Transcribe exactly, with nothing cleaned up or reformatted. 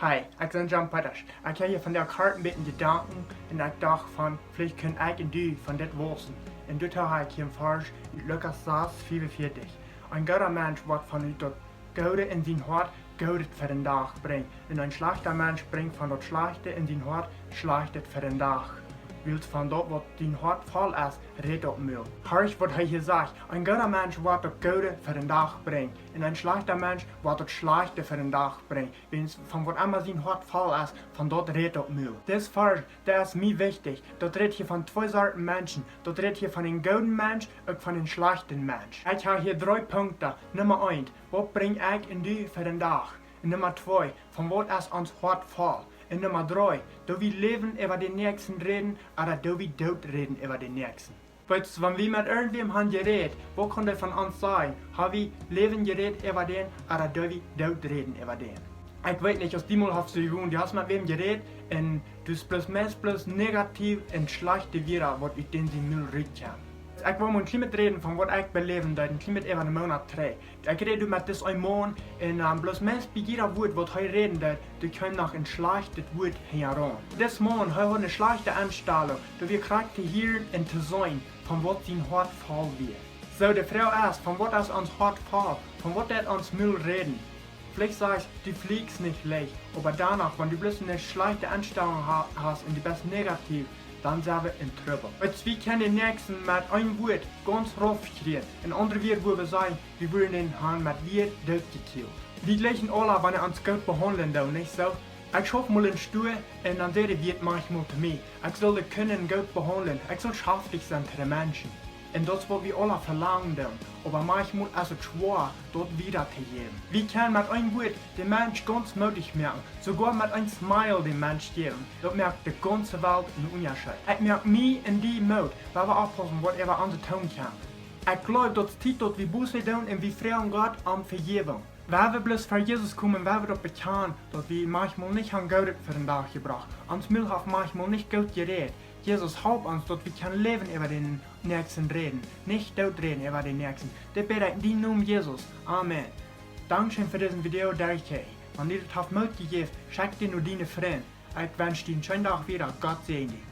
Hi, ekj sie John Peeters. Ekj hab hia vondoag een bät Jedanken un ekj docht von, veleicht kunn ekj un du von dit wausen. Un doatoo hab ekj hia een Varsch ut Lukas sas, fiefunvieetich. Een gooda Mensch woat von daut Goode en sien Hoat Goodet fa dän Dach brinjen, un een schlajchta Mensch brinjt von daut Schlajchte en sien Hoat Schlajchtet fa dän Dach. Wiels von daut, waut sien Hoat voll es, rät daut Mul. Horch, waut hee hia sajcht: Een gooda Mensch woat daut Goode fa dän Dach brinjen, un een schlajchta Mensch woat daut Schlajchte fa dän Dach brinjen. Wiels von waut emma sien Hoat voll es, von daut rät daut Mul. Dis Varsch, dee es mie wichtich. Daut rät hia von twee Sorten Menschen. Daut rät hia von een gooden Mensch, uk von een schlajchten Mensch. Ekj hab hia dree Punkten. Numma eent: Waut brinj ekj un du fa dän Dach? Un Numma twee: Von waut es ons Hoat voll? Un Numma dree: Doo wie Läwen äwa dän Näakjsten räden, ooda doo wie Doot räden äwa dän Näakjsten? Weetst, wan wie met irjentwäm han jerät, waut kaun dee von ons sajen? Hab wie Läwen jerät äwa dän, ooda doo wie Doot räden äwa dän? Ekj weet nich, aus die mol haft soo jegonen, du hast met wäm jerät un du hast bloos meist bloos negativ un schlajchte Wieed, waut ut dän sien Mul rutkjemt. Ekj well mol een kjlien bät räden von waut ekj beläwen deed, een kjlien bät äwa een Moonat trigj. Ekj räd met dis een Maun un, ähm, bloos meist bie jieda Wuat, waut hee räden deed, doa kjeem noch een schlajchtet Wuat hinjaraun. Dis Maun, hee haud eene schlajchte Enstalunk, daut wia krakjt to hieren un to seenen, von waut sien Hoat voll wia. Soo, de Froag es, von waut es ons Hoat voll? Von waut deit ons Mul räden? Veleicht sajchst du, du fliekjst nich leicht, oba doano, wan du bloos eene schlajchte Enstalunk ha-, hast un du best negativ, dan sent wie en Trubbel. Weetst, wie kjennen dän Näakjsten met een Wuat gaunz rauf kjrieen. En aundre Wieed, woo wie sajen, wie wudden dän han met Wieed dootjekjielt. Wie jlikjen aula, wan see ons goot behaundlen doonen, nich soo? Ekj schauf mol em Store un dan säd de Wieet maunchmol to mie, ekj sull de Kunden goot behaundlen, ekj sull schaftich sennen to de Menschen. Un daut es, waut wie aula velangen doonen. Oba maunchmol es et schwoa, daut wieda to jäwen. Wie kjennen met een Wuat dän Mensch gaunz mootich moaken, soogoa met een Smile dän Mensch jäwen. Daut moakt de gaunze Welt een Unjascheet. Et moakt mie un die Moot, wan wie oppaussen, waut wie aun de Tung kjennen. Ekj jleew, daut es Tiet, daut wie Buße doonen un wie froagen Gott om Vejäwunk. Wan wie bloos ver Jesus komen, wan wie daut bekjanen, daut wie maunchmol nich han Goodet fa dän Dach jebrocht, ons Mul haft maunchmol nich goot jerät. Jesus, halp ons, daut wie kjennen Läwen äwa dän Näakjsten räden, nich Doot räden äwa dän Näakjsten. Dit bäd ekj en dienen Nomen, Jesus. Amen. Dankscheen fa disen Video, Derek K. Wan die daut haft Moot jejäft, schekj dän no diene Frind. Ekj wensch die een scheenen Dach wieda. Gott säajen die.